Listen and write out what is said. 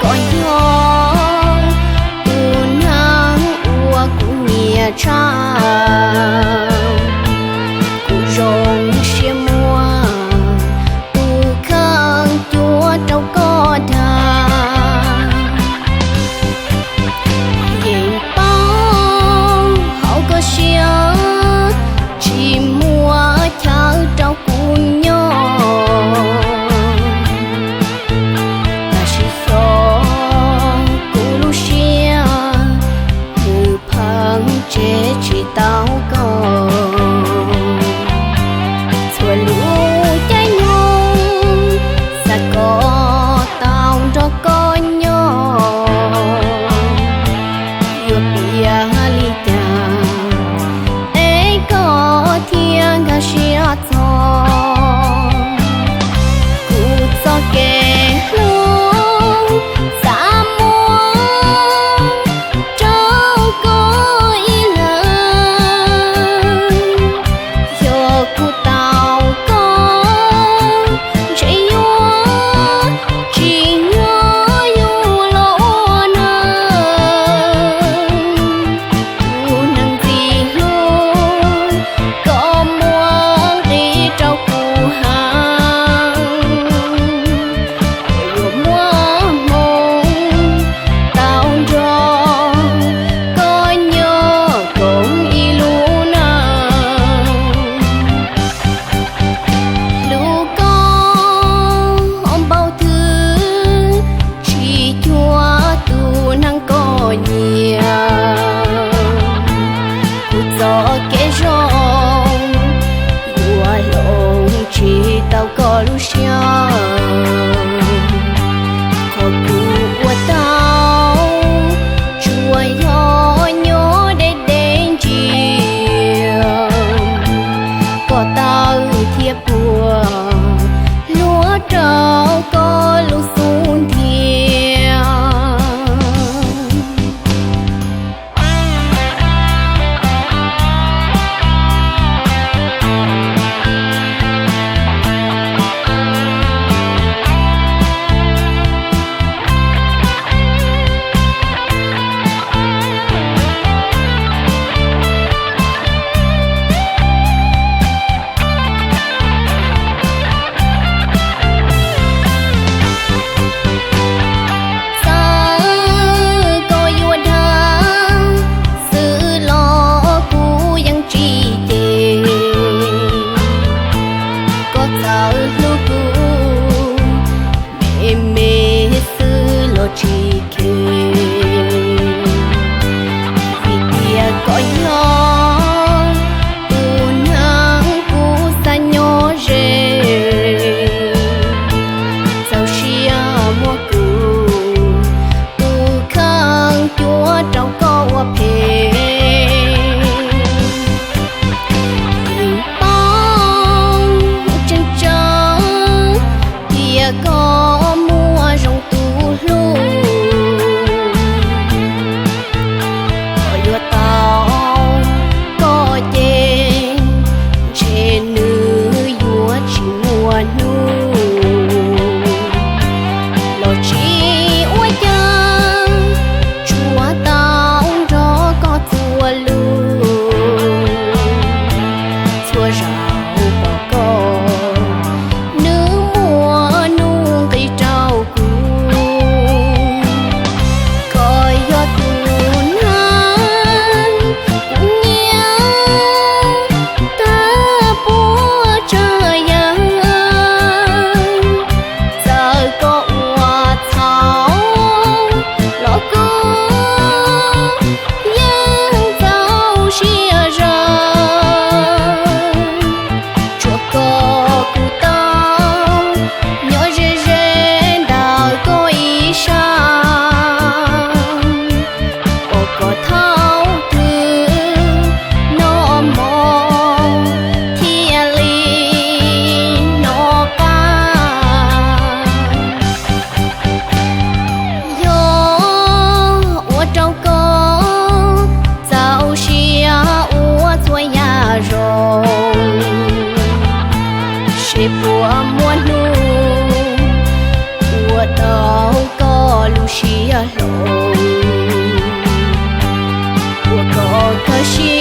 Koj yog tus neeg uas kuv nyiam tshaj, kuv zoo siab muab tus kheej cuab rau koj dag. Yeej paub hauv koj siab tsis muaj chaw rau kuv nyob, tab sis xyov kuv lub siab nws pheej tseg tsis tau koj. Txhua lub caij nyoog xav kom tau nrog koj nyob, yuav piav li cas es koj thiaj nkag siab txog kuv txoj kev hlub. Xav muab rau koj ib leeg, yog kuv tau koj ntshe yuav tsis nyob yus los ua neeg. Tus neeg ntxim hlub, koj muaj nqis rau kuv heev, yuav muaj hmoo tau nrog koj nyob koom ib lub neej. Hlub koj npaum twg tsis cuag tus neeg koj nyiam, kuv txoj kev zoo yuav hloov tsis tau koj lub siab. Qhov kuv ua tau tsuas yog nyob deb deb ntsia koj taw thiab puag, luag rau koj lub xub ntiag. Txawm koj yuav dag xwb los kuv yeej tsis cem, koj txawm hlub kuv me me xwb los tsis kheev, vim tias koj yog tus neeg kuv xav nyob ze. Txaus siab muab kuv tus kheej cuab rau koj ua phem. Yeej paub tseeb tseeb tias koj muaj zoo tus hlub, koj yuav tau koj ces ntshe nws yuav tsis muaj hnub los tsis ua cas, tsuas tau nrog koj txhua lus. Txhua zaus pom koj, nws muaj nuj nqis rau kuv. Koj yog tus neeg kuv nyiam tag puag tsav yam. Txawm koj ua txhaum los kuv yeej txaus siab zog. Tsuas koj kuv tau nyob ze ze ntawm koj ib sab, pom koj thaum twg noj mov thiaj li noj qab. Yog ua rau koj txaus siab ua txhua yam zoo, seb puas muaj hnub ua tau koj lub siab hlo, ua rau koj siab